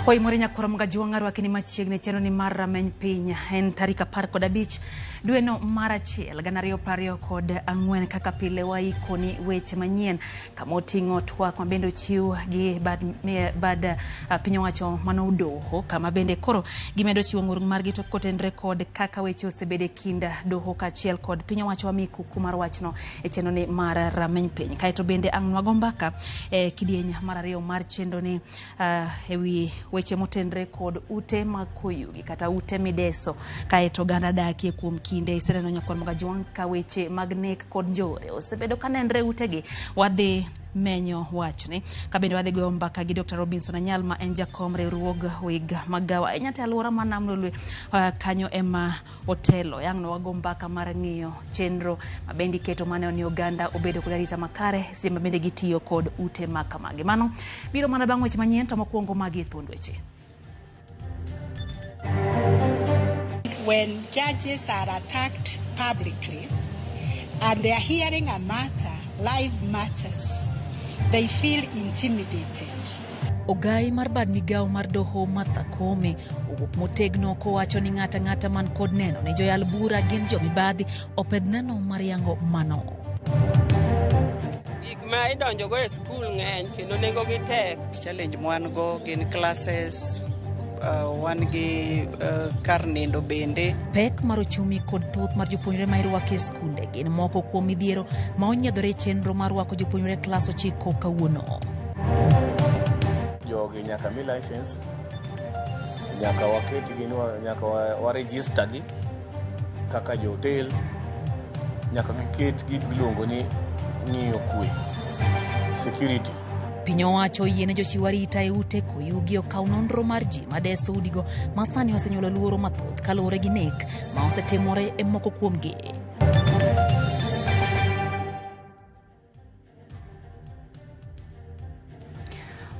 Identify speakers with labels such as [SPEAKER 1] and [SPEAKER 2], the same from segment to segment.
[SPEAKER 1] Oimore nyakoro mga arwaki ni machiegni chenro ni mar rameny piny en tarik 15 dweno mar 1 2024 kaka pile waikoni weche manyien kama oting'o twak mabende ochiw gi bad piny owacho mano doho kama bende koro gimedo chiwo ng'ur margi to kotenre kod kaka weche osebedo e kind doho kaachiel kod piny owacho wami kuku mar wachno e chenro ni mar rameny piny. Kaeto bende ang' nwago mbaka e kidieny mar 2 mar chenro ni ewi weche motenre kod ute mag koyugi kata ute mideso kaeto oganda dakie kuom kinde. Iseneno nyakwar Mogajwang' ka weche mag nek kod njore osebedo ka nenre utegi. Wadhi menyo wachni kabende wadhi goyo mbaka gi Dr. Robinson Anyal ma en jakom riwruog weg magawa ahinya te alwora ma Nam Lolwe kanyo ema otelo. Yang' no wago mbaka mar ng'iyo chenro mabende iketo mane ni oganda obedo kod arita makare seche ma bende gitiyo kod ute ma kamagi. Mano biro mana bang' weche manyien to mokwongo magi e thuond weche.
[SPEAKER 2] When judges are attacked publicly and they are hearing a matter, live matters, they feel intimidated.
[SPEAKER 1] Ogai mar bad migawo mar doho Martha Koome owuok motegno kowacho ni ng'ata ng'ata man kod neno ni joyal bura gin jomibadhi opedh neno mar yango mano.
[SPEAKER 3] Gik ma idonjogo e skul ng'eny kendo nengogi tek.
[SPEAKER 4] Challenge mwan go gin classes, wan gi kar nindo bende.
[SPEAKER 1] Pek mar ochumi kod thoth mar jopuonjre ma irwako e skunde gin moko kuom midhiero ma onyiedhore e chenro mar rwako jopuonjre e klas 9 kawuono.
[SPEAKER 5] Jogi nyaka mi license, nyaka waketgi, nyaka wa register gi kaka jo hotel, nyaka giket gik miluongo ni ng'iyo kwe, security.
[SPEAKER 1] Piny owacho oyiene jochiw arita e ute koyugi okaw nonro mar ji madeso udigo ma sani osenyuolo luoro mathoth kaluwore gi nek ma osetimore e moko kuomgi.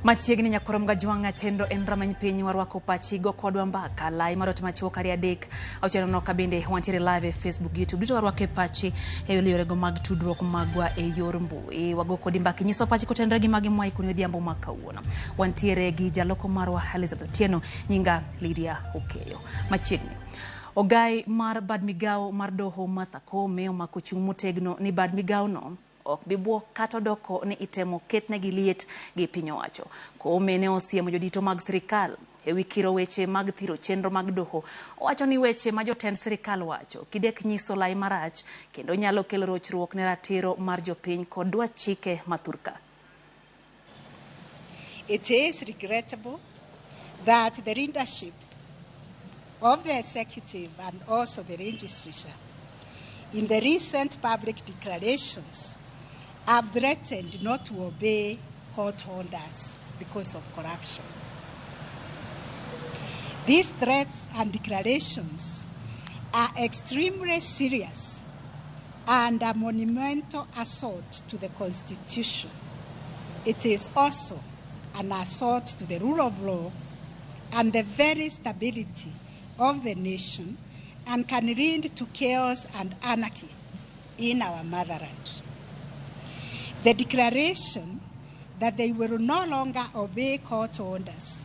[SPEAKER 1] Machiegni nyakoro Mgajwang'a chenro en rameny piny warwako pachi go kodwa mbaka lai mar ote machuok 2 3 6 0 kabende wantiere live e Facebook, YouTube duto warwako e pachi e yorego mag tudruok magwa e yor mbui. Wago kodi mbaka nyiswa pachi kotenre gi magi mwaikoni odhiambo ma kawuono. Wantiere gi jaloko marwa Elizabeth Otieno, nyinga Lydia Okeyo. Machiegni ogai mar bad migawo mar doho Martha Koome omako chung' motegno ni bad migawo no ok bi buok kata odoko ni itemo ketnegi liet gi piny owacho. Koome ne osiemo jodito mag sirikal ewi kiro weche mag thiro chenro mag doho. Owacho ni weche ma jotend sirikal wacho kidek nyiso lai marach kendo nyalo kelo rochruok ne ratiro mar jopiny kod dwach chike mathurka.
[SPEAKER 2] It is regrettable that the leadership of the executive and also the legislature in the recent public declarations have threatened not to obey court orders because of corruption. These threats and declarations are extremely serious and a monumental assault to the Constitution. It is also an assault to the rule of law and the very stability of the nation and can lead to chaos and anarchy in our motherland. The declaration that they will no longer obey court orders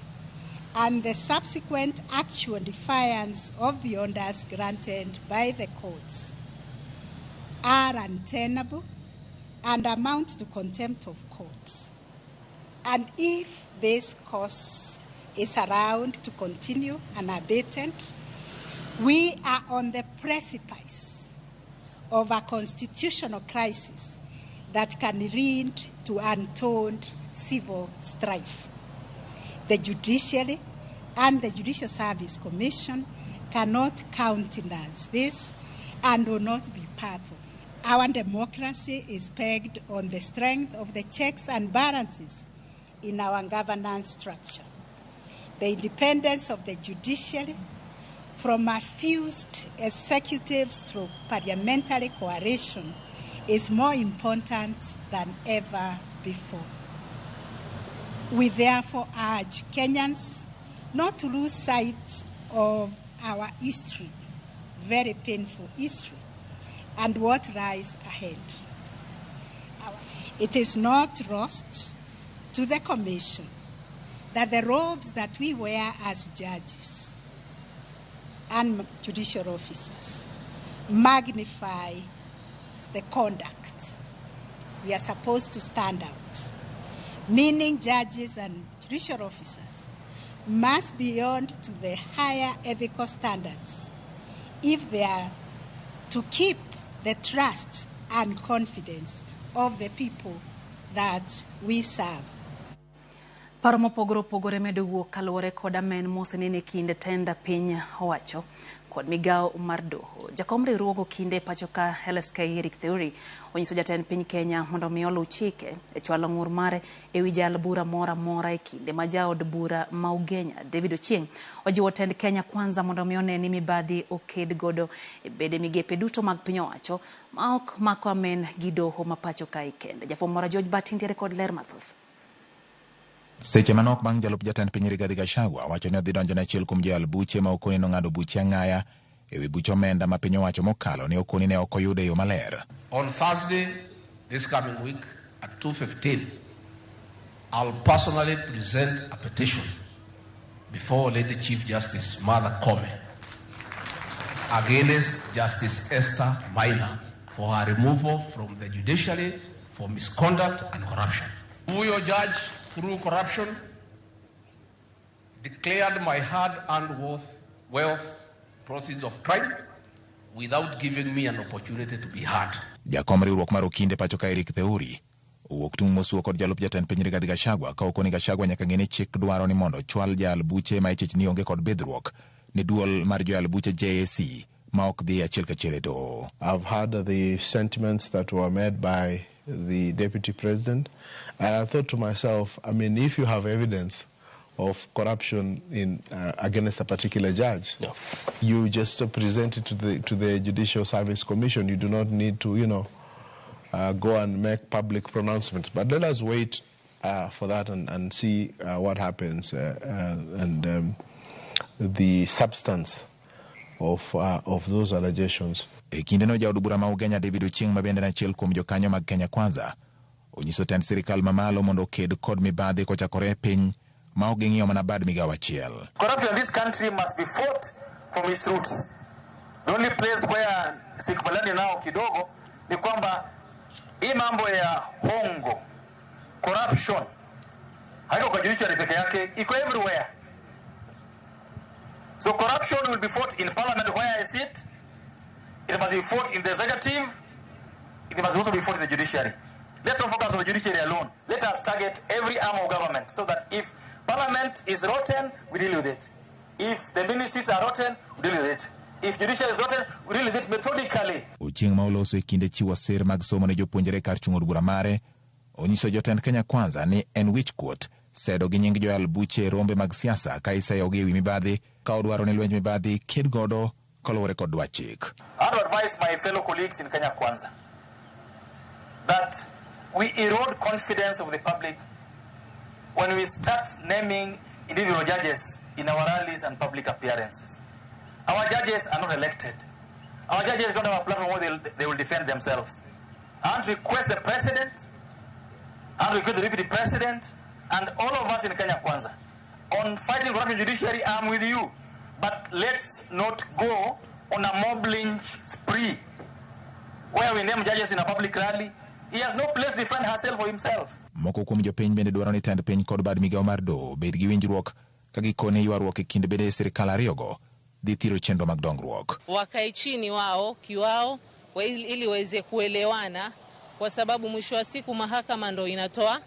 [SPEAKER 2] and the subsequent actual defiance of the orders granted by the courts are untenable and amount to contempt of courts. And if this course is allowed to continue unabated, we are on the precipice of a constitutional crisis that can lead to untold civil strife. The judiciary and the Judicial Service Commission cannot countenance this and will not be part of it. Our democracy is pegged on the strength of the checks and balances in our governance structure. The independence of the judiciary from a fused executive stroke parliamentary coalition is more important than ever before. We therefore urge Kenyans not to lose sight of our history, very painful history, and what lies ahead. It is not lost to the Commission that the robes that we wear as judges and judicial officers magnify the conduct. We are supposed to stand out, meaning judges and judicial officers must be beyond to the higher ethical standards if they are to keep the trust and confidence of the people that we serve.
[SPEAKER 1] Paro mopogore opogore medo wuok kaluwore kod amen mosenene kind tend piny owacho kod migawo mar doho. Jakom riwruog okinde e pacho ka LSK Eric Theuri onyiso jatend piny Kenya mondo mi oluw chike e chwalo ng'ur mare ewi jal bura moro amora e kinde ma jaod bura ma Ugenya David Ochieng ojiwo tend Kenya Kwanza mondo mi one ni mibadhi oked godo e bede migepe duto mag piny owacho ma ok mako amen gi doho ma pacho kae kende. Jafwambo mara George Bati nitiere kod ler mathoth.
[SPEAKER 6] Seche manok bang' jalup jatend piny Rigathi Gachagua wacho ni odhi donjo ne achiel kuom joyal buche ma okoni nong'ado buche ang'aya ewi buch omenda ma piny owacho mokalo ne okoni ne ok oyudo e yo maler.
[SPEAKER 7] On Thursday, this coming week at 2:15, I'll personally present a petition before Lady Chief Justice Martha Koome against Justice Esther Maina for her removal from the judiciary for misconduct and corruption. Huyo judge, through corruption, declared my hard-earned wealth proceeds of crime without giving me an opportunity to be heard.
[SPEAKER 6] Jakom riwruok mar okinde pacho ka Eric Theuri owuok tung' mosuo kod jalup jatend piny Rigathi Gachagua ka okoni Gachagua nyaka ng'e ni chik dwaro ni mondo ochwal jayal buche ma ichich ni onge kod bidhruok ne duol mar joyal buche JSC ma ok dhi achiel kachiel e doho.
[SPEAKER 8] I've heard the sentiments that were made by the deputy president, and I thought to myself, I mean, if you have evidence of corruption in against a particular judge, you just present it to the Judicial Service Commission. You do not need to, go and make public pronouncements. But let us wait for that and see what happens and the substance of those allegations.
[SPEAKER 6] E kindeno jaod bura ma Ugenya David Ochieng ma bende en achiel kuom jokanyo mag Kenya Kwanza onyiso tend sirikal mamalo mondo oked kod mibadhi kochakore e piny ma ok ging'iyo mana bad migawo achiel.
[SPEAKER 9] Corruption in this country must be fought from its roots. The only place where sikubaliani nao kidogo ni kwamba hii mambo ya hongo, corruption, haiko kwa judiciary peke yake, iko everywhere. So corruption will be fought in parliament where I sit. It must be fought in the executive. It must also be fought in the judiciary. Let's not focus on the judiciary alone. Let us target every arm of government so that if parliament is rotten, we deal with it. If the ministries are rotten, we deal with it. If judiciary is rotten, we deal with it methodically.
[SPEAKER 6] Ochieng ma oloso e kinde chiwo sir mag somo ne jopuonjre kar chung' od bura mare onyiso jotend Kenya Kwanza ni en wichkuot sedo gi nying joyal buche e rombe mag siasa ka iseyogi ewi mibadhi ka odwaro ni lwenj mibadhi ked godo kaluwore kod dwach chik.
[SPEAKER 9] I want to advise my fellow colleagues in Kenya Kwanza that we erode confidence of the public when we start naming individual judges in our rallies and public appearances. Our judges are not elected. Our judges don't have a platform where they will defend themselves. I want to request the president, I want to request the deputy president, and all of us in Kenya Kwanza, on fighting corruption judiciary, I'm with you. But let's not go on a mob lynch spree where we name judges in a public rally. He has no place to defend herself or himself.
[SPEAKER 6] Moko kuom jopiny bende dwaro ni tend piny kod bad migawo mar doho bed gi winjruok ka gikone ywaruok e kind bede sirikal ariyogo dhi thiro chenro mag dongruok.
[SPEAKER 10] Wakae chini wao kiwao ili waweze kuelewana, kwa sababu mwisho wa siku mahakama ndo inatoa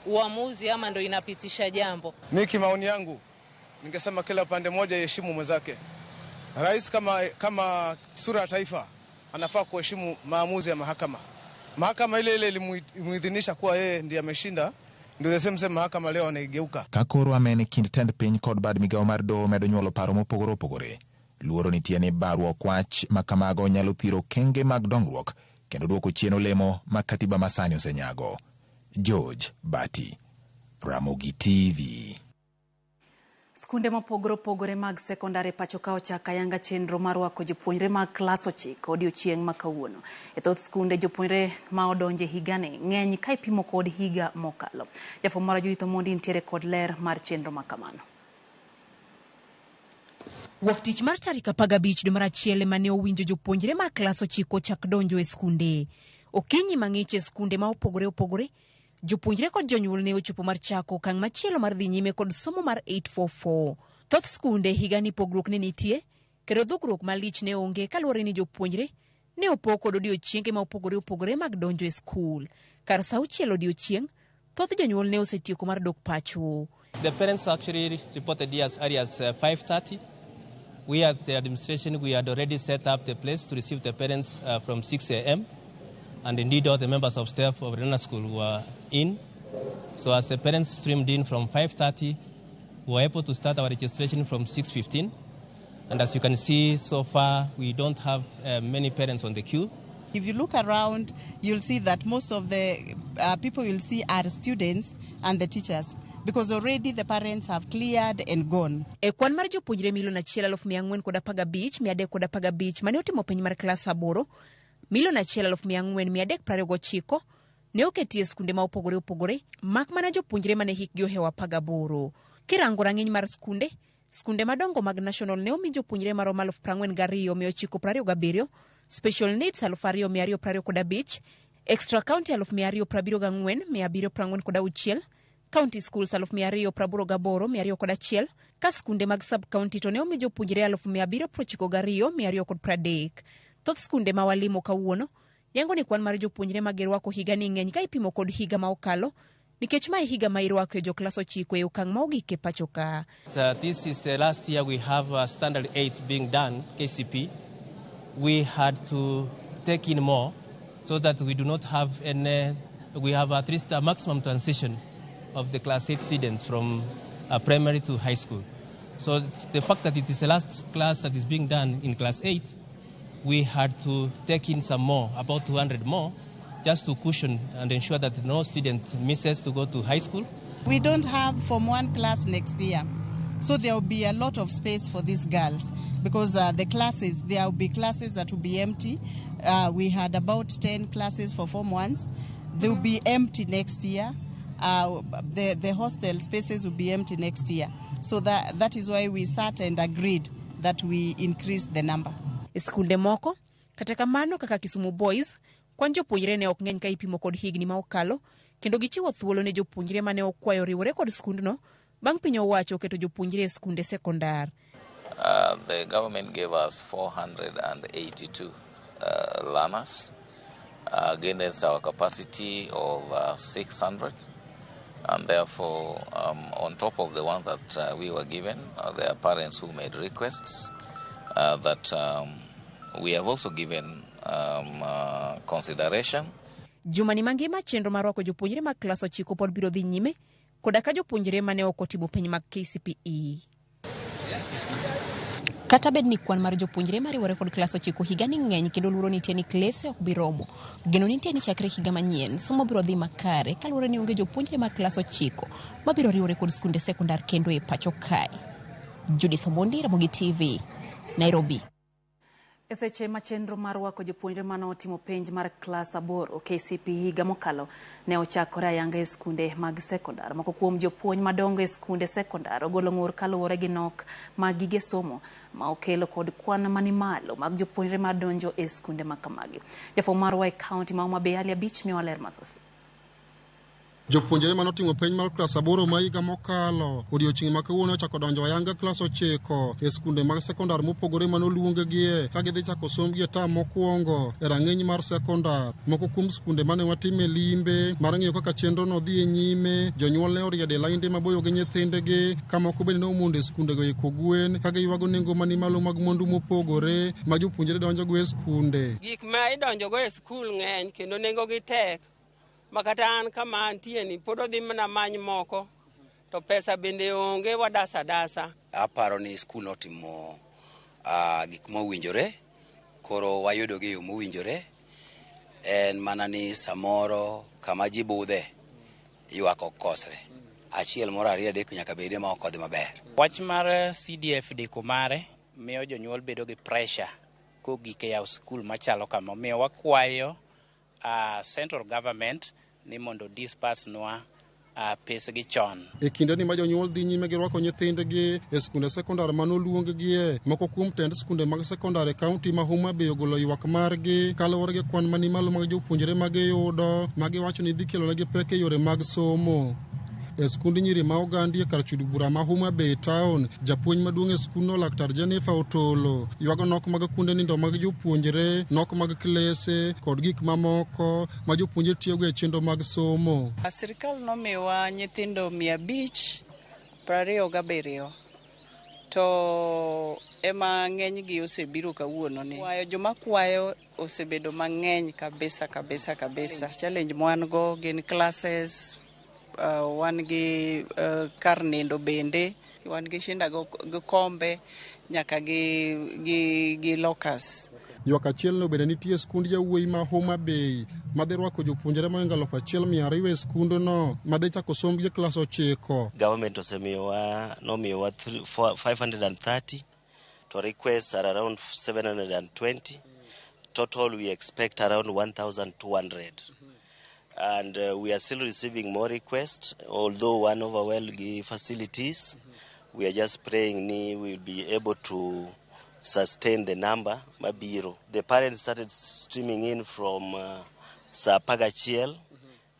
[SPEAKER 10] uamuzi ama ndo inapitisha jambo.
[SPEAKER 11] Mimi kimaoni yangu ningesema kila pande moja iheshimu mwenzake. Rais kama sura ya taifa anafaa kuheshimu maamuzi ya mahakama. Mahakama ile ile ilimuidhinisha kuwa yeye ndiye ameshinda, ndio the same mahakama leo anaigeuka.
[SPEAKER 6] Ka koro amen kind tend piny kod bad migawo mar doho medo nyuolo paro mopogore opogore. Luoro nitie ni baruok wach ma kamago nyalo thiro okenge mag dongruok kendo duoko chien olemo ma katiba masani osenyago. George Bati, Ramogi TV.
[SPEAKER 1] Skunde mopogore opogore mag sekondar e pacho ka ochako ayanga chenro mar rwako jopuonjre mag klas 9 odiochieng' ma kawuono. E thoth skunde jopuonjre ma odonje higani ng'eny ka ipimo kod higa mokalo. Jafwambo marwa Judith Omondi nitiere kod ler mar chenro ma kamano.
[SPEAKER 12] Wuok tich mar tarik 15 dwe mar achiel ema ne owinjo jopuonjre mag klas 9 chak donjo e skunde. Okinyi mang'ich e skunde ma opogore opogore, jopuonjre kod jonyuol ne ochopo mar chako okang' machielo mar dhi nyime kod somo mar 844. Thoth skunde higani pogruok ne nitie, kendo dhugruok malich ne onge kaluwore ni jopuonjre ne opog kod odiochienge ma opogore opogore mag donjo e skul. Kar sa 6 odiochieng', thoth jonyuol ne osetieko mar dok pacho.
[SPEAKER 13] The parents actually reported here as early as 5:30. We at the administration, we had already set up the place to receive the parents from 6 a.m. And indeed all the members of staff of Lenana School were in. So as the parents streamed in from 5:30, we were able to start our registration from 6:15. And as you can see, so far, we don't have many parents on the queue.
[SPEAKER 4] If you look around, you'll see that most of the people you'll see are students and the teachers, because already the parents have cleared and gone.
[SPEAKER 12] E kwan mar jopuonjre 1,415,315 mane otimo penj mar klas 8, 1,429 ne oketi e skunde ma opogore opogore, mak mana jopuonjre mane hikgi ohewo 18. Kirango rang'iny mar skunde, skunde madongo mag national ne omi jopuonjre maromo 42,927, special needs 2,225, extra county 274,746, county schools 288,201, ka skunde mag sub county to ne omi jopuonjre 792,230. Thoth skunde ma walimo kawuono yango ni kwan mar jopuonjre ma girwako higani ng'eny ka ipimo kod higa ma okalo, nikech mae higa ma irwako e joklas 9 e okang' ma ogik e pacho ka.
[SPEAKER 13] This is the last year we have standard 8 being done, KCP. We had to take in more so that we do not have any, we have at least a maximum transition of the class 8 students from primary to high school. So the fact that it is the last class that is being done in class 8, we had to take in some more, about 200 more, just to cushion and ensure that no student misses to go to high school.
[SPEAKER 4] We don't have Form 1 class next year, so there will be a lot of space for these girls, because the classes, there will be classes that will be empty. We had about 10 classes for Form 1s. They will be empty next year. The hostel spaces will be empty next year. So that is why we sat and agreed that we increased the number.
[SPEAKER 12] Skunde moko, kata kamano kaka Kisumu Boys, kwan jopuonjre ne ok ng'eny ka ipimo kod higni ma okalo, kendo gichiwo thuolo ne jopuonjre mane okwayo riwore kod skundno bang' piny owacho keto jopuonjre e skunde sekondar.
[SPEAKER 14] The government gave us 482 learners against our capacity of 600, and therefore on top of the ones that we were given, there are parents who made requests that we have also given consideration.
[SPEAKER 12] Jumani mangima chenro mar rwako jopuonjre mag klas 9 pod biro dhi nyime koda ka jopuonjre mane ok otimo penj mag KCPE. Kata bed ni kwan mar jopuonjre mariwore kod klas 9 higani ng'eny kendo luoro nitie ni klese ok bi romo, geno nitie ni chakre higa manyien somo biro dhi makare kaluwore ni onge jopuonjre mag klas 9 mabiro riwore kod skunde sekondar kendo e pacho kae. Judith Omondi, Ramogi TV, Nairobi.
[SPEAKER 1] E seche ma chenro mar rwako jopuonjre mane otimo penj mar klas 8 KCPE higa mokalo ne ochakore ayanga e skunde mag sekondar. Moko kuom jopuonj madongo e skunde sekondar ogolo ng'ur kaluwore gi nok mag gige somo ma okelo kod kwan mani malo mag jopuonjre madonjo e skunde ma kamagi. Jafwambo marwa e kaunti ma Homa Bay Ali Abich miyowa ler mathoth.
[SPEAKER 15] Jopuonjre mane otimo penj mar klas 8 ma higa mokalo odiochieng' ma kawuono ochako donjo ayanga klas 9 e skunde mag sekondar mopogore mane oluongigie ka gidhi chako sombgi e tam mokwongo e rang'iny mar sekondar. Moko kuom skunde mane watime limbe mar ng'iyo kaka chenro no dhi e nyime, jonyuol ne oriedo e lainde maboyo gi nyithindgi, ka moko bende ne omondo e skundego iko gwen ka giywago nengo mani malo mag mwandu mopogore ma jopuonjre donjogo e skunde.
[SPEAKER 3] Gik ma idonjogo e skul ng'eny kendo nengogi tek. Makata an kama antie ni pod odhi mana many moko to pesa bende onge, wadasa dasa.
[SPEAKER 16] Aparo ni skul notimo gik mowinjore, koro wayudo gi yo mowinjore. En mana ni samoro kama ji budhe ywak ok kosre. Achiel moro ariyo adek nyaka bede ma ok odhi maber.
[SPEAKER 17] Wach mar CDF deko mare miyo jonyuol bedo gi pressure kogik e yawo skul machalo kama. Omiyo wakwayo central government ni mondo disburse nwa pesgi chon.
[SPEAKER 15] E kindeni ma jonyuol dhi nyime gi rwako nyithindgi e skunde sekondar manoluonggie, moko kuom tend skunde mag sekondar e kaunti ma Homa Bay ogolo ywak margi kaluwore gi kwan mani malo mag jopuonjre ma giyudo ma giwacho ni dhi kelonegi pek e yore mag somo. E skund nyiri ma Ogandi e kar chudo bura ma Homa Bay Town, japuonj maduong' e skundno Laktar Jennifer Otolo ywago nok mag kuonde nindo mag jopuonjre, nok mag klese kod gik mamoko ma jopuonjre tiyogo e chenro mag somo.
[SPEAKER 18] Sirkal nomiwa nyithindo 527 to ema ng'enygi osebiro kawuono ni. Kwayo joma kwayo osebedo mang'eny kabisa kabisa kabisa. Challenge mwan go gin classes, wan gi kar nindo bende, wan gi shinda gi kombe nyaka gi lockers.
[SPEAKER 15] Ywak achiel no bende nitie skund yawuoyi ma Homa Bay madhi rwako jopuonjre mohingo 1200 e skundno madhi chako sombgi e klas 9.
[SPEAKER 19] Government osemiyowa nomiyowa 530 to requests are around 720. Total we expect around 1200. And we are still receiving more requests, although one overwhelmed gi facilities. We are just praying ni we will be able to sustain the number mabiro. The parents started streaming in from saa 11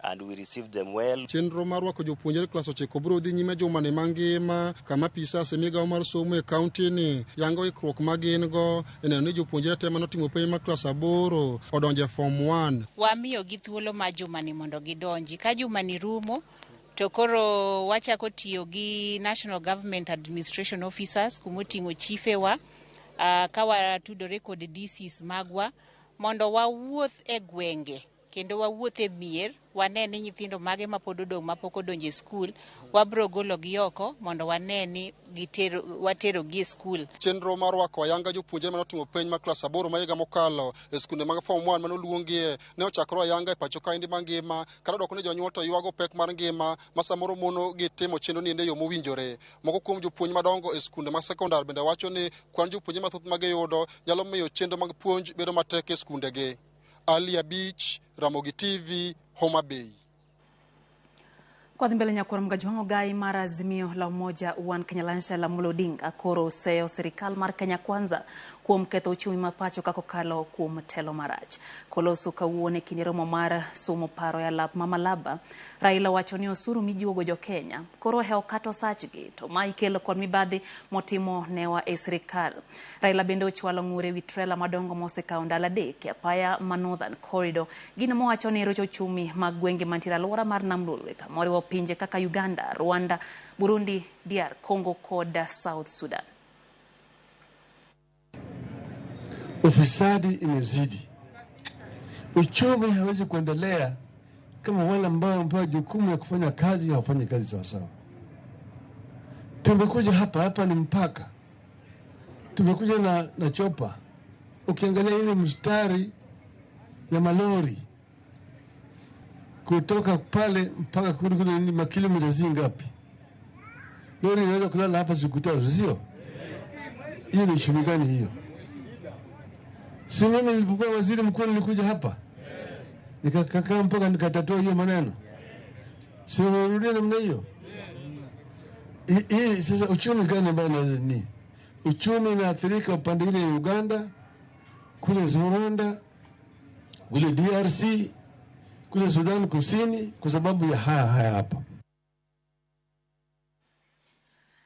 [SPEAKER 19] and we received them well.
[SPEAKER 15] Chenro mar rwako jopuonjre klas 9 biro dhi nyime jumani mangima kama apisas e migawo mar somo e kaunti ni yango ikruok ma gin go e neno ni jopuonjre te manotimo penj mar klas 8 odonjo e form 1.
[SPEAKER 20] Wamiyogi thuolo mar jumani mondo gidonji. Ka jumani rumo to koro wachako tiyo gi National Government Administration Officers kumoting'o chifewa, ka watudore kod DCs magwa mondo wawuoth e gwenge kendo wawuoth e mier wane ni nyithindo mage mapod odong' mapok odonjo e skul, wabro gologi oko mondo wane ni waterogi e skul.
[SPEAKER 15] Chenro mar rwako ayanga jopuonjre manotimo penj mar klas 8 ma higa mokalo e skunde mag form 1 manoluongie ne ochakore ayanga e pacho kaendi mangima, kata dwoko ni jonyuol to ywago pek mar ngima ma samoro mono gi timo chenro ni e yo mowinjore. Moko kuom jopuonj madongo e skunde mag sekondar bende wacho ni kwan jopuonjre mathoth ma giyudo nyalo miyo chenro mag puonj bedo matek e skundegi. Ali Abich, Ramogi TV, Homa Bay.
[SPEAKER 1] Kwa dhi mbele nyakwar Mgajwang' ogai mar Azimio la Umoja One Kenya Alliance Raila Odinga koro oseyo sirikal mar Kenya Kwanza kuom ketho uchumi ma pacho kaka okalo kuom telo marach. Koloso kawuono e kinde romo mar somo paro e alap ma Malaba, Raila wacho ni osuru mijiwogo jo Kenya koro ohewo kata osachgi to ma ikelo kod mibadhi motimo newa e sirikal. Raila bende ochwalo ng'ur ewi trela madongo mosekawo ndalo 3 e apaya ma Northern Corridor, gino mowacho ni rocho uchumi mag gwenge mantiere alwora mar Nam Lolwe kamoriwo pinje kaka Uganda, Rwanda, Burundi, DR Congo kod South Sudan.
[SPEAKER 21] Ufisadi imezidi. Uchumi hawezi kuendelea kama wale ambao wamepewa jukumu ya kufanya kazi hawafanyi kazi sawa sawa. Tumekuja hapa ni mpaka. Tumekuja na chopa. Ukiangalia ile mstari ya malori kutoka pale mpaka kule ni makilomita zingapi? Lori inaweza kulala hapa siku 3, sio? Hiyo ni uchumi gani hiyo? Si mimi nilipokuwa waziri mkuu nilikuja hapa nikakaa mpaka nikatatua hiyo maneno. Si nirudia namna hiyo? Hii sasa uchumi gani ambao ni? Uchumi inaathirika upande ile Uganda, kule Rwanda, kule DRC, kule Sudan Kusini kwa sababu ya haya hapa.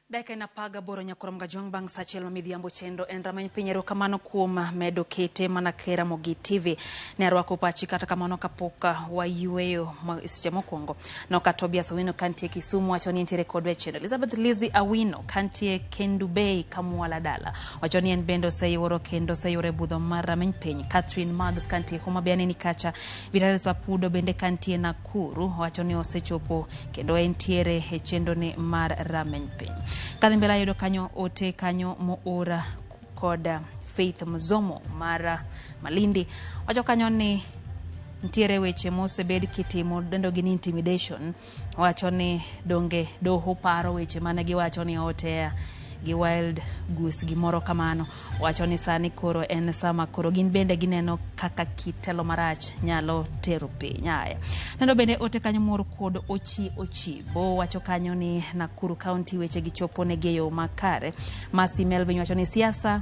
[SPEAKER 1] Dakika inapaga boro nyakwar Mgajwang' bang' saa achiel ma midhiambo chenro en rameny piny. Erokamano kuom medo kete mana ke Ramogi TV. Ne arwako pachi kata kamano kapok wayueyo seche mokwongo. Noka Tobias Owino kantie Kisumu wacho ni entiere kodwa e chenro. Elizabeth Lizzy Awino kantie Kendu Bay Kamwala Dala wacho ni en bende oseyuoro kendo oseyuoro e budho mar rameny piny. Catherine Maggs kantie Homa Bay aneni kacha. Vitalis Wapudo bende kantie Nakuru wacho ni osechopo kendo entiere e chenro ne mar rameny piny. Kadhi mbele ayudo kanyo ote kanyo moora kod Faith Mzomo mar Malindi wacho kanyo ni nitiere weche mosebed kitimo dendo gi ni intimidation. Wacho ni donge doho paro weche mane giwacho ni otea gi wild goose gimoro kamano. Wacho ni sani koro en sama koro gin bende gineno kaka kit telo marach nyalo tero piny. Aya. Nendo bende ote kanyo mor kod Ochi Ochibo wacho kanyo ni Nakuru County weche gichopo negi e yo makare. Mercy Melvin wacho ni siasa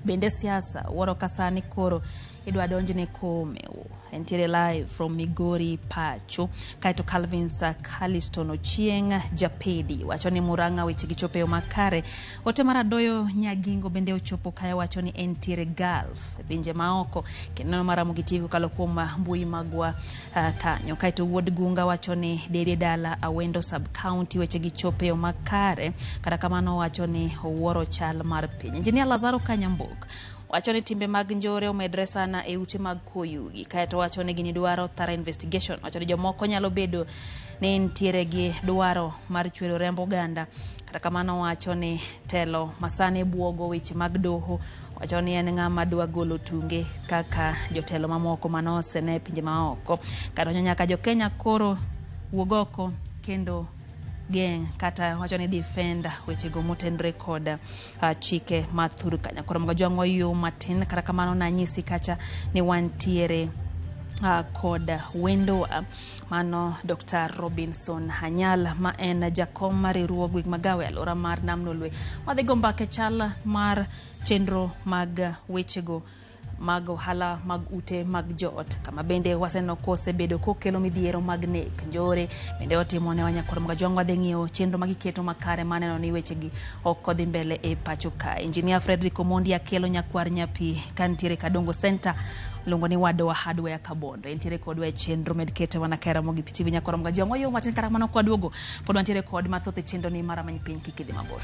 [SPEAKER 1] bende siasa wuoro ka sani koro idwa donjne komewo. Entiere live from Migori pacho. Kaeto Calvin Caliston Ochieng Japedi wacho ni Murang'a weche gichopo e yo makare. Ote mar Adoyo Nyagingo bende ochopo kae wacho ni entiere Gulf e pinje maoko kendo neno mar Ramogi TV kokalo kuom mbui magwa kanyo. Kaeto Wuod Gunga wacho ni Dede Dala Awendo Sub County weche gichopo e yo makare. Kata kamano wacho ni owuoro chal mar piny. Engineer Lazaro Kanyambok wacho ni timbe mag njore omedre sana e ute mag koyugi. Kaeto wacho ni gini dwaro thorough investigation. Wacho ni jomoko nyalo bedo ni nitiere gi dwaro mar chwero remb oganda. Kata kamano wacho ni telo masani buogo weche mag doho. Wacho ni en ng'ama dwa golo tunge kaka jotelo mamoko manosene e pinje maoko. Kata nyaka jo Kenya koro wuog oko kendo geng' kata wacho ni defend wechego motenore kod chike ma thur kanya. Koro mogo jwang'wa yo matin, kata kamano nanyisi kacha ni wantiere kod wendowa mano Dr. Robinson Anyal ma en jakom mar riwruog weg magawa e alwora mar Nam Lolwe. Wadhi go mbaka e chal mar chenro mag wechego mag ohala mag ute mag joot kama bende waseneno kosebedo kokelo midhiero mag nek njore bende otimo ne wanyakwar Mogajwang' wadhi ng'iyo chenro magiketo makare maneno ni wechegi ok odhi mbele e pacho ka. Engineer Frederick Omondi Akelo nyakwar nyapi kantiere Kadongo Center luongo ni Wadowa Hardware Kabondo entiere kodwa e chenro med kete wana ka Ramogi TV nyakwar Mogajwang' wayo matin kata kamano kwaduogo pod wantiere kod mathoth e chenro ni mar Rameny Piny kik idhi mabor.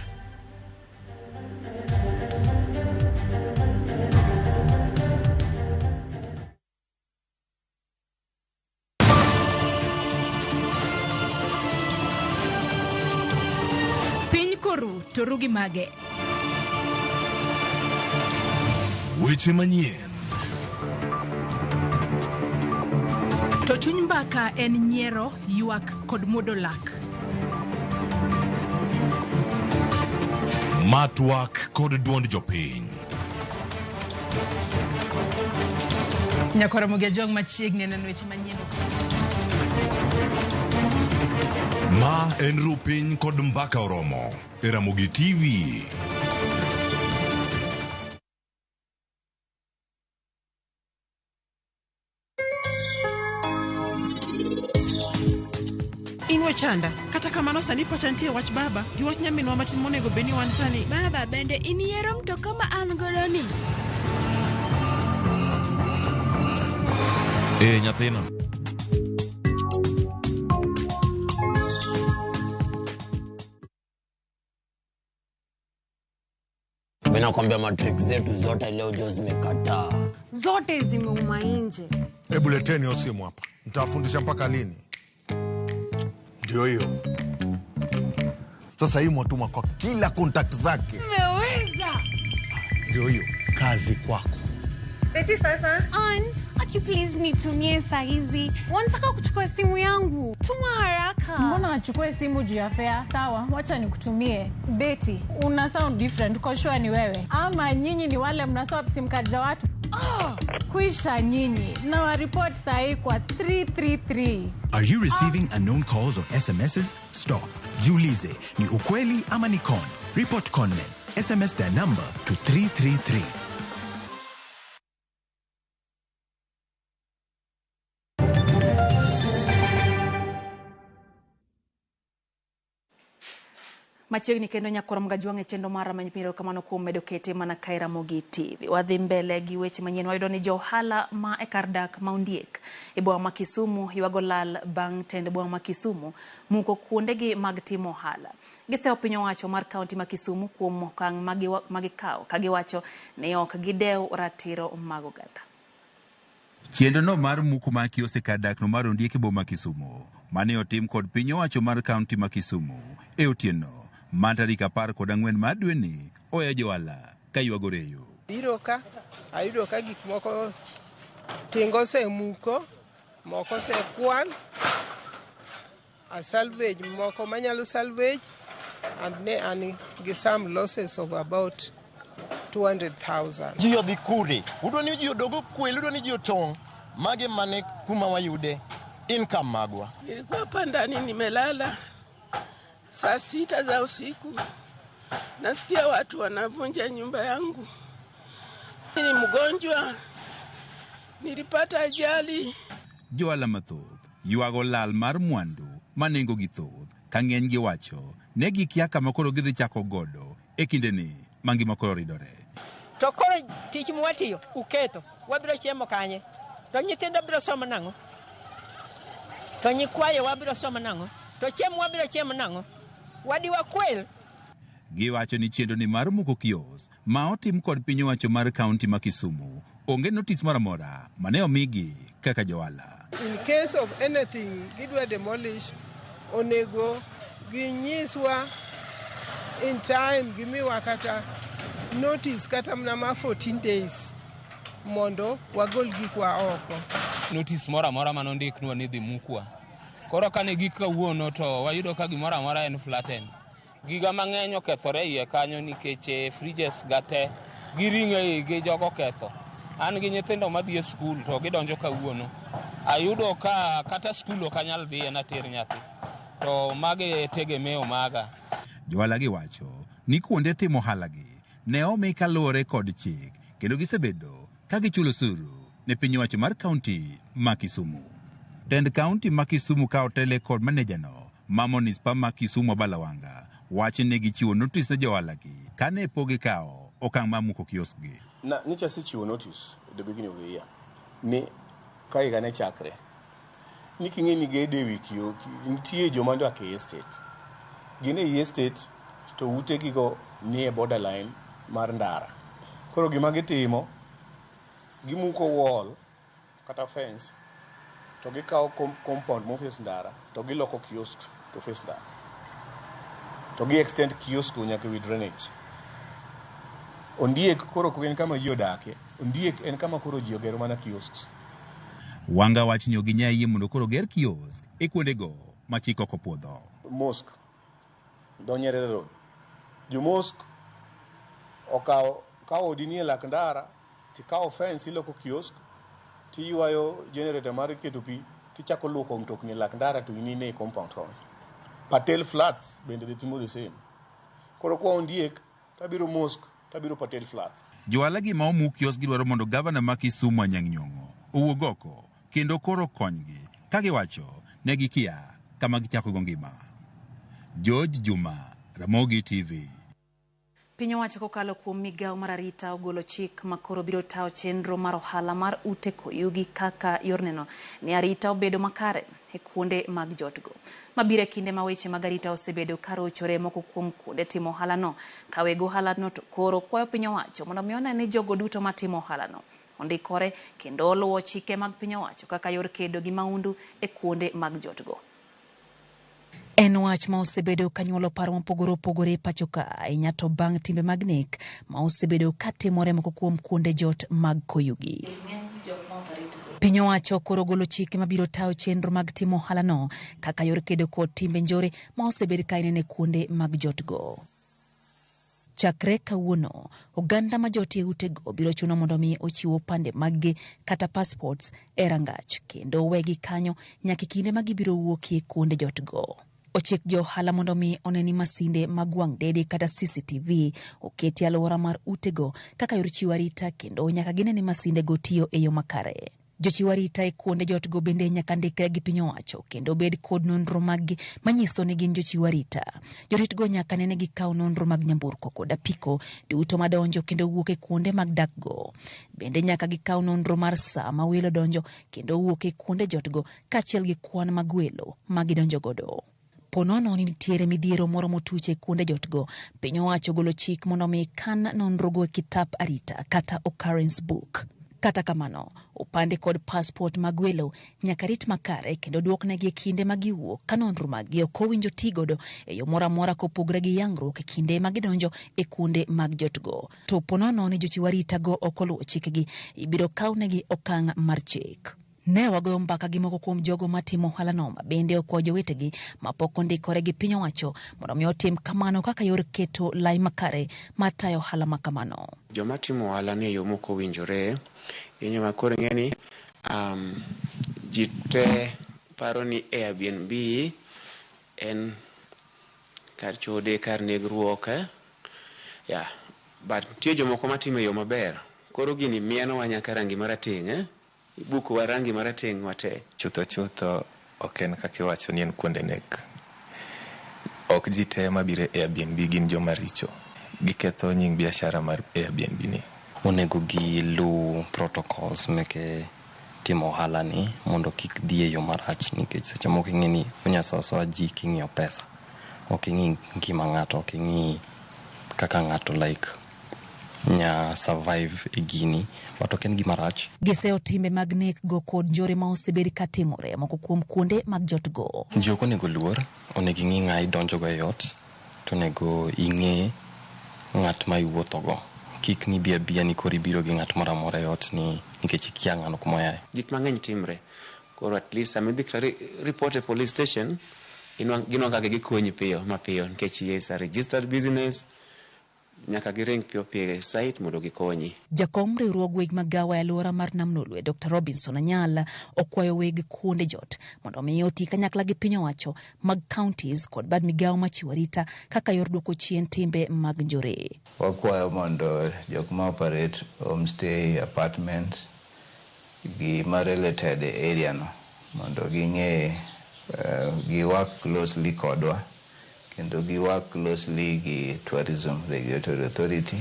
[SPEAKER 5] Piny koru to ru gi mage.
[SPEAKER 22] Weche manyien.
[SPEAKER 5] To chuny mbaka en nyiero, ywak kod muodo lak.
[SPEAKER 22] Ma twak kod duond jopiny.
[SPEAKER 5] Nyakwar Ramogi Ajwang' machiegni neno weche manyien.
[SPEAKER 22] Ma en ru piny kod mbaka oromo e Ramogi TV.
[SPEAKER 23] In wechanda, kata kamano sani pacha nitie wach baba gi wach nyaminwa matin monego bed ni wan sani.
[SPEAKER 24] Baba, bende in yiero mtoka ma an godo ni?
[SPEAKER 25] Ee nyathina.
[SPEAKER 26] Mimi nakwambia matrick zetu zote leo jo zimekataa.
[SPEAKER 27] Zote zimeuma nje.
[SPEAKER 28] Hebu leteni hiyo simu hapa. Nitawafundisha mpaka lini? Ndio hiyo. Sasa hii mwatuma kwa kila contact zake.
[SPEAKER 27] Nimeweza.
[SPEAKER 28] Ndio hiyo. Kazi kwako.
[SPEAKER 27] Beti sasa. Ann, aki please nitumie saa hizi. Wanataka kuchukua simu yangu. Tuma haraka.
[SPEAKER 29] Mbona wachukue simu juu ya fare? Sawa, wacha nikutumie. Betty, una sound different. Uko sure ni wewe? Ama nyinyi ni wale mna swap sim card za watu? Kuisha nyinyi. Na wa report saa hii kwa 333.
[SPEAKER 30] Are you receiving unknown calls or SMSs? Stop. Jiulize, ni ukweli ama ni con? Report conmen. SMS their number to 333.
[SPEAKER 1] Machiegni kendo nyakwar Mogajwang' e chenro mar Rameny Piny erokamano kuom medo kete mana kae Ramogi TV. Wadhi mbele gi weche manyien wayudo ni johala ma e kar dak ma Ondiek e boma ma Kisumu ywago lal bang' tend boma ma Kisumu muko kuondegi mag timo ohala. Giseyo piny owacho mar kaunti ma Kisumu kuom okang' ma gikawo ka giwacho ni ok gidew ratiro mag oganda.
[SPEAKER 31] Chenro no mar muko mar kiosk e kar dak no mar Ondiek e boma ma Kisumu mane otim kod piny owacho mar kaunti ma Kisumu e otieno mar tarik 14 mar dweni oya johala ka ywago reyo.
[SPEAKER 3] Biro ka ayudo ka gik moko tingo osemuko,
[SPEAKER 2] Moko osekwan, a salvage moko manyalo salvage and ne an gi some losses of about 200,000.
[SPEAKER 4] Ji odhi kure? Udwa ni ji odog okwel, udwa ni ji otong'. Mage mane kuma wayude income magwa.
[SPEAKER 6] Nilikuwa hapa ndani nimelala saa 6 za usiku, nasikia watu wanavunja nyumba yangu. Ni mgonjwa, nilipata ajali.
[SPEAKER 31] Johala mathoth ywago lal mar mwandu ma nengogi thoth ka ng'enygi wacho ne gikia kama koro gidhi chako godo e kindeni ma ngima koro ridore.
[SPEAKER 7] To koro tich mwatiyo uketho, wabiro chiemo kanye? To nyithindo biro somo nang'o? To nyikwayo wabiro somo nang'o? To chiemo wabiro chiemo nang'o? Wadi wakwel.
[SPEAKER 31] Giwacho ni chenro ni mar muko kiosk ma otim kod piny owacho mar kaunti ma Kisumu onge notis moro amora mane omigi kaka johala.
[SPEAKER 2] In case of anything gidwa demolish, onego ginyiswa in time, gimiwa kata notice kata mana ma 14 days mondo wagol gikwa oko.
[SPEAKER 8] Notice moro amora mane ondiknwa ni dhi mukwa. Koro kane gik kawuono to wayudo ka gimoro amora en flatten. Giga mang'eny okethore iye kanyo nikech fridges ga te gi ring'o igi jogo ketho. An gi nyithindo madhi e skul to gidonjo kawuono. Ayudo ka kata skul ok anyal dhiye nater nyathi. To mage tegemeo maga.
[SPEAKER 31] Johala gi wacho ni kuonde timo ohalagi ne omi kaluwore kod chik kendo gisebedo ka gichulo osuru ne piny owacho mar kaunti ma Kisumu. Tend kaunti ma Kisumu ka otele kod manejano ma manispa ma Kisumu Abalawanga wacho ni gichiwo notis ne johalagi kane pok gikawo okang' mar muko kiosk gi.
[SPEAKER 9] Na nyocha asechiwo notice at the beginning of the year ni ka higa ne chakre ni king'e ni gedo e wi kio nitie joma odak e estate, gin e estate to utegigo nie borderline mar ndara. Koro gima gitimo, gimuko wall kata fence to gikawo compound moface ndara to giloko kiosk to face ndara to gi extend kiosk go nyaka ewi drainage. Ondiek koro ok en kama ji odake, ondiek en kama koro ji ogero mana kiosks.
[SPEAKER 31] Wanga wach ni ok ginyal yie mondo koro ger kiosk e kuondego ma chik ok opuodho.
[SPEAKER 9] Mosque, dho Nyerere Road. Jo mosque okawo ka odi nie lak ndara tikawo fence iloko kiosk tiywayo generator mar keto pi tichako luoko mtokni e lak ndara to in e compound koni. Patel Flats bende dhi timo the same. Koro kwa ondiek tabiro mosque tabiro Patel Flats.
[SPEAKER 31] Johala gi ma omuk kiosk gidwaro mondo gavana ma Kisumu Anyang' Nyong'o owuog oko kendo koro konygi ka giwacho ne gikia kama gichako go ngima. George Juma, Ramogi TV.
[SPEAKER 1] Piny owacho kokalo kuom migawo mar arita ogolo chik ma koro biro tayo chenro mar ohala mar ute koyugi kaka yor neno ni arita obedo makare e kuonde mag jotgo. Mabiro e kinde ma weche mag arita osebedo ka rochore moko kuom kuonde timo ohalano. Ka weg ohalano to koro kwayo piny owacho mondo mi one ni jogo duto matimo ohalano ondikore kendo oluwo chike mag piny owacho kaka yor kedo gi maundu e kuonde mag jotgo. En wach ma osebedo ka nyuolo paro mopogore opogore e pacho ka, ahinya to bang' timbe mag nek ma osebedo ka timore moko kuom kuonde jot mag Koyugi. Piny owacho koro golo chike mabiro tayo chenro mag timo ohalano kaka yor kedo kod timbe njore ma osebed ka inene kuonde mag jotgo. Chakre kawuono, oganda ma jotie utego biro chuno mondo mi ochiw opande maggi kata passports e rangach kendo wegi kanyo nyaka e kinde ma gibiro wuokie kuonde jotgo. Ochik jo ohala mondo mi one ni masinde mag wang' dede kata CCTV oketi e alwora mar utego kaka yor chiwo arita kendo nyaka gine ni masindego tiyo e yo makare. Jochiw arita e kuonde jotgo bende nyaka ndikre gi piny owacho kendo bed kod nonro maggi manyiso ni gin jochiw arita. Joritgo nyaka nene gikaw nonro mag nyamburko kod apiko duto madonjo kendo wuok e kuonde mag dakgo. Bende nyaka gikaw nonro mar saa ma welo donjo kendo wuok e kuonde jotgo kaachiel gi kwan mag welo ma gidonjo godo. Po nono ni nitiere midhiero moro motuch e kuonde jotgo, piny owacho golo chik mondo mi kan nonrogo e kitap arita kata occurrence book. Kata kamano, opande kod passport mag welo nyaka rit makare kendo duoknegi e kinde ma giwuok ka nonro maggi ok owinjo ti godo e yo moro amora kopogore gi yangruok e kinde ma gidonjo e kuonde mag jotgo. To po nono ni jochiw arita go ok oluwo chikegi, ibiro kawnegi okang' mar chik. Ne wagoyo mbaka gi moko kuom jogo matimo ohalano ma bende okwayo jowetegi mapok ondikore gi piny owacho mondo mi otim kamano kaka yor keto lai makare mar tayo ohala ma kamano.
[SPEAKER 10] Joma timo ohala ni e yo mok owinjore, ma koro ing'e ni ji te paro ni Airbnb en kar chode, kar negruok, yeah. But nitie jomoko matimo e yo maber. Koro gini mienowa nyaka rangi marateng', ibukowa rangi marateng' wate.
[SPEAKER 11] Chutho chutho ok en kaka iwacho ni en kuonde nek. Ok ji te mabiro e Airbnb gin joma richo. Giketho nying biashara mar Airbnb ni.
[SPEAKER 12] Onego giluw protocols meke timo ohala ni mondo kik dhi e yo marach nikech seche moko ing'e ni onya soa soa ji king'iyo pesa. Ok ing'i ngima ng'ato, ok ing'i kaka ng'ato like nya survive e gini, but ok en gima rach.
[SPEAKER 1] Giseyo timbe mag nek go kod njore ma osebed ka timore moko kuom kuonde mag jot go.
[SPEAKER 12] Ji ok onego luor, onego ing'i ng'a idonjo go e ot, to onego ing'e ng'at ma iwuotho go. Kik ni bi abia ni koro ibiro gi ng'at moro amora e ot ni nikech ikia ng'ano kuma oaye.
[SPEAKER 10] Gik mang'eny timre. Koro at least sama idhi kata report e police station, ginwang'o kaka gikonyi piyo mapiyo nikech is a registered business, nyaka giring piyo piyo e site mondo gikonyi.
[SPEAKER 1] Jakom riwruog weg magawa e alwora mar Nam Lolwe, Dr. Robinson Anyala, okwayo weg kuonde jot mondo mi oti kanyakla gi piny owacho mag counties kod bad migawo machiwo arita kaka yor duoko chien timbe mag njore.
[SPEAKER 13] Wakwayo mondo jok ma operate homestay, apartments gi ma related e area no mondo ging'e gi work closely kodwa kendo gi work closely gi Tourism Regulatory Authority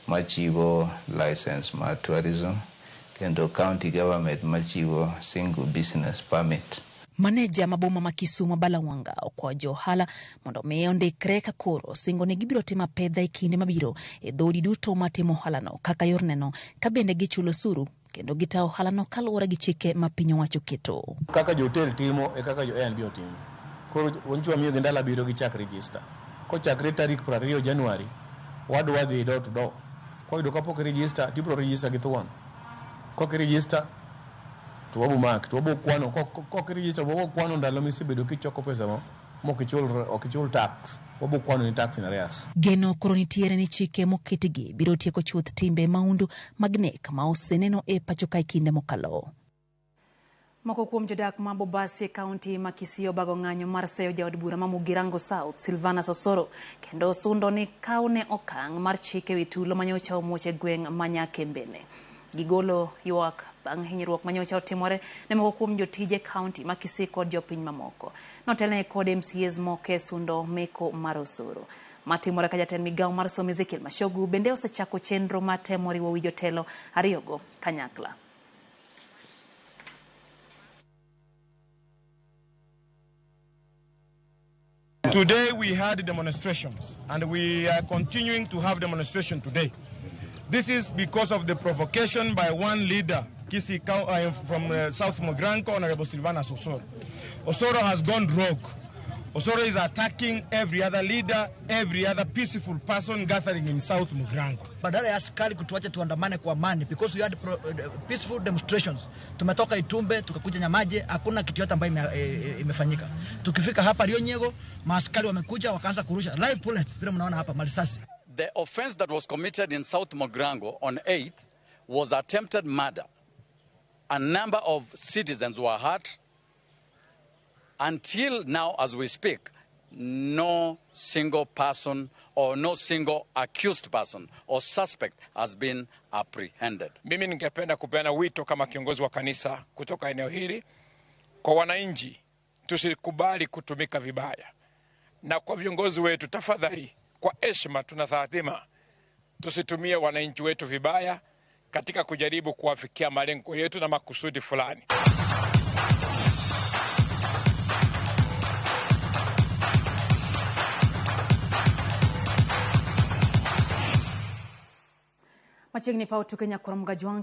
[SPEAKER 13] machiwo license mar tourism kendo county government machiwo single business permit.
[SPEAKER 1] Maneja ma boma ma Kisumu Bala Wanga okwayo jo ohala mondo mi ondikre ka koro singo ni gibiro timo apedha e kinde mabiro e dhoudi duto matimo ohalano kaka yor neno ka bende gichulo osuru kendo gitayo ohalano kaluwore gi chike ma piny owacho keto.
[SPEAKER 9] Kaka jo hotel timo e kaka jo Airbnb otimo. Koro wancho wamiyo gi ndalo abiriyo gichak register. Kochakre tarik 20 Januari, wadwa dhi door to door. Koyudo kapok register, tibiro register gi thuon. Kok register, to wabo mak, to wabo kwano. Kok register, wabo kwano ndalo misebedo kichoko pesa mo, mok ichul tax. Wabo kwano ni tax in arrears.
[SPEAKER 1] Geno koro nitiere ni chike moketgi biro tieko chuth timbe mahundu mag nek ma oseneno e pacho ka e kinde mokalo. Moko kuom jodak ma Bobasi e kaunti ma Kisii obago ng'anyo mar seyo jaod bura ma Mugirango South Silvanus Osoro kendo sundo ni kawne okang' mar chike ewi tulo manyocha omuoch e gweng' ma Nyakembene. Gigolo ywak bang' hinyruok manyocha otimore ne moko kuom jotije kaunti ma Kisii kod jopiny mamoko. Notelne kod MCAs moko e sundo meko mar Osoro. Matimore ka jatend migawo mar somo Ezekiel Machogu bende osechako chenro mar temo riwo wi jotelo ariyogo kanyakla.
[SPEAKER 14] Today we had demonstrations and we are continuing to have demonstration today. This is because of the provocation by one leader, Kisii from South Mugirango, Honorable Silvanus Osoro. Osoro has gone rogue. Osoro is attacking every other leader, every other peaceful person gathering in South Mugirango.
[SPEAKER 16] Badala ya askari kutuacha tuandamane kwa amani, because we had peaceful demonstrations. Tumetoka Itumbe, tukakuja Nyamaje, hakuna kitu yote ambayo imefanyika. Tukifika hapa Rionyego, maaskari wamekuja wakaanza kurusha live bullets, vile mnaona hapa marisasi.
[SPEAKER 17] The offense that was committed in South Mugirango on 8th was attempted murder. A number of citizens were hurt. Until now, as we speak, no single person or no single accused person or suspect has been apprehended.
[SPEAKER 14] Mimi ningependa kupeana wito kama kiongozi wa kanisa kutoka eneo hili kwa wananchi, tusikubali kutumika vibaya. Na kwa viongozi wetu, tafadhali, kwa heshima tunathathima, tusitumie wananchi wetu vibaya katika kujaribu kuwafikia malengo yetu na makusudi fulani.
[SPEAKER 1] Machiegni paw tuke nyakwar Mgajwang'